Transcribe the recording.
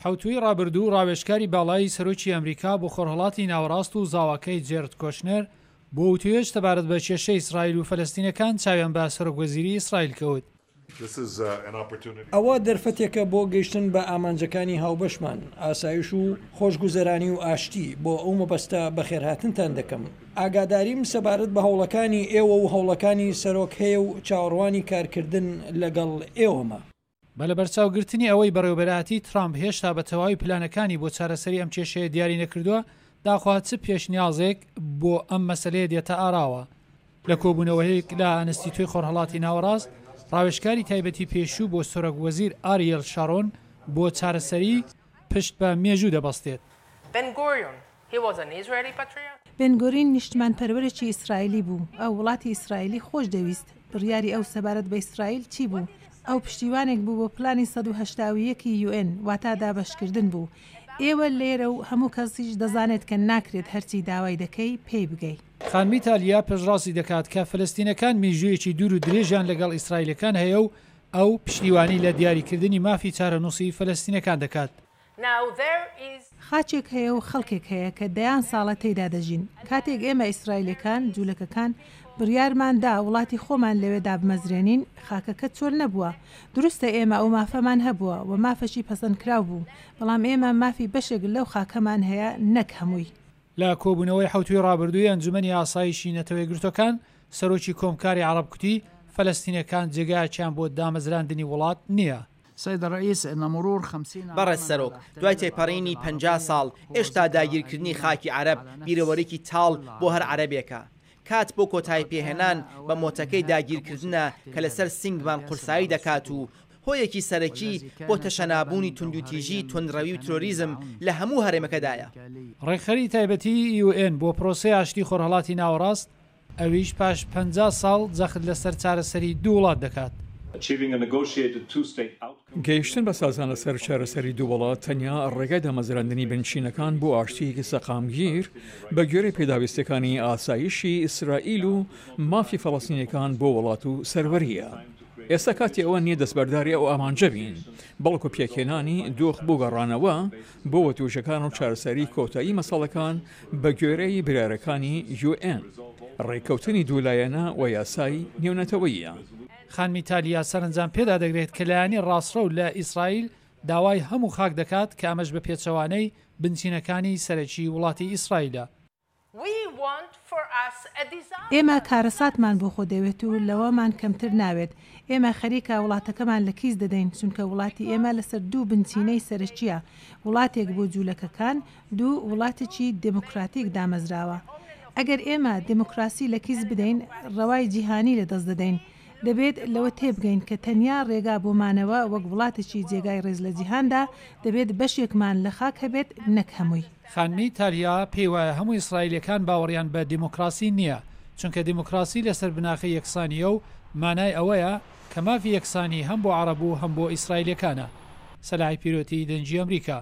حەوتووی ڕابردوو ڕاوێژکاری باڵای سەرۆکی ئەمریکا بۆ خۆرهەڵاتی ناوەڕاست و زاواکەی جێرد کۆشنەر بۆ وتوێژ سەبارەت بە کێشەی ئیسرائیل و فەلەستینەکان چاویان بە سەرۆکوەزیری ئیسرائیل کەوت. ئەوە دەرفەتێکە بۆ گەیشتن بە ئامانجەکانی هاوبەشمان، ئاسایش و خۆشگوزەرانی و ئاشتی، بۆ ئەو مەبەستە بەخێرهاتنتان دەکەم. ئاگاداریم سەبارەت بە هەوڵەکانی ئێوە و هەوڵەکانی سەرۆک هەیە و چاوەڕوانی کارکردن لەگەڵ ئێوەمە. بە لەبەرچاوگرتنی ئەوەی بەڕێوەبەرایەتی ترامپ هێشتا بە تەواوی پلانەکانی بۆ چارەسەری ئەم کێشەیە دیاری نەکردووە، داخوا چ پێشنیازێک بۆ ئەم مەسەلەیە دێتە ئاراوە؟ لە کۆبوونەوەیەک لە ئەنستیتۆی خۆرهەڵاتی ناوەڕاست، ڕاوێژکاری تایبەتی پێشوو بۆ سەرۆک وەزیر ئاریێل شارۆن بۆ چارەسەری، پشت بە مێژوو دەبەستێت. بن گورین نیشتمانپەروەرێکی ئیسرائیلی بوو، ئەو وڵاتی ئیسرائیلی خۆش دەویست، بڕیاری ئەو سەبارەت بە ئیسرائیل چی بوو؟ ئەو پشتیوانێک بوو بۆ پلانی 181 ی یوئێن، واتا دابەشکردن بوو. ئێوە لێرە و هەموو کەسیش دەزانێت کە ناکرێت هەرچی داوای دەکەی پێی بگەی. خانمی تالیا پشتڕاستی دەکات کە فلستینەکان میژوویەکی دوور و درێژیان لەگەڵ ئیسرائیلەکان هەیە و ئەو پشتیوانی لە دیاریکردنی مافی چارەنووسی فلستینەکان دەکات. خاکێک هەیە و خەڵکێک هەیە کە دەیان ساڵە تێیدا دەژین. کاتێک ئێمە ئیسرائیلییەکان، جوولەکەکان، بڕیارمان دا وڵاتی خۆمان لەوێ دابمەزرێنین، خاکەکە چۆل نەبووە. دروستە ئێمە ئەو مافەمان هەبووە و مافەکی پەسەندکراو بوو، بەڵام ئێمە مافی بەشێک لەو خاکەمان هەیە نەک هەمووی. لە کۆبوونەوەی حەوتووی ڕابردووی ئەنجومەنی ئاسایشی نەتەوەیەکگرتووەکان، سەرۆکی کۆمکاری عەڕەب کوتی، فەلەستینیەکان جێگایەکیان بۆ دامەزراندنی وڵات نییە. بەڕێز سەرۆک، دوای تێپەڕینی 50 ساڵ، ئێشتا داگیرکردنی خاکی عەرەب بیرەوەریی تاڵ بۆ هەر عەرەبێکە. کات بۆ کۆتاییپێهێنان بە مۆتەکەی داگیرکردنە کە لەسەر سینگمان قورسایی دەکات و هۆیەکی سەرەکی بۆ تەشەنابوونی توندوتیژی، توندڕەوی و ترۆریزم لە هەموو هەرێمەکەدایە. ڕێکخەری تایبەتی یو ئێن بۆ پرۆسەی ئاشتی خۆرهەڵاتی ناوەڕاست، ئەویش پاش 50 ساڵ جەخت لەسەر چارەسەری دوو وڵات دەکات. گەیشتن بە سازان لەسەر چارەسەری دوو وڵات تەنیا ڕێگای دامەزراندنی بنچینەکان بۆ ئاشتییەکی سەقامگیر بە گوێرەی پێداویستیەکانی ئاسایشی ئیسرائیل و مافی فەڵەستینیەکان بۆ وڵات و سەروەرییە. ئێستا کاتی ئەوە نییە دەستبەرداری ئەو ئامانجە بین، بەڵکو پێکهێنانی دۆخ بۆ گەڕانەوە بۆ وتووژەکان و چارەسەری کۆتایی مەسەڵەکان بە گوێرەی برارەکانی یو ئێن، ڕێککەوتنی دوولایەنە و یاسای نێونەتەوەییە. خانمی تالیا سەرەنجام پێدادەگرێت کە لایەنی ڕاستڕەو لە ئیسرائیل داوای هەموو خاک دەکات کە ئەمەش بە پێچەوانەی بنچینەکانی سەرەکی وڵاتی ئیسرائیلە. ئێمە کارەساتمان بۆ خۆ دەوێت و لەوەمان کەمتر ناوێت. ئێمە خەریکە وڵاتەکەمان لە کیس دەدەین، چونکە وڵاتی ئێمە لەسەر دوو بنچینەی سەرەکییە، وڵاتێک بۆ جوولەکەکان، دوو، وڵاتێکی دێموکراتیک دامەزراوە. ئەگەر ئێمە دێموکراسی لە کیس بدەین، ڕەوای جیهانی لە دەست دەدەین. دەبێت لەوە تێبگەین کە تەنیا ڕێگا بۆ مانەوە وەک وڵاتێکی جێگای ڕێز لە جیهاندا، دەبێت بەشێکمان لە خاک هەبێت نەک هەمووی. خانمی تالیا پێی وایە هەموو ئیسرائیلییەکان باوەڕیان بە دیموکراسی نییە، چونکە دیموکراسی لەسەر بناغەی یەکسانییە و مانای ئەوەیە کە مافی یەکسانی هەم بۆ عەڕەب و هەم بۆ ئیسرائیلییەکانە. سەلاحی پیرۆتی، دەنگی ئەمریکا.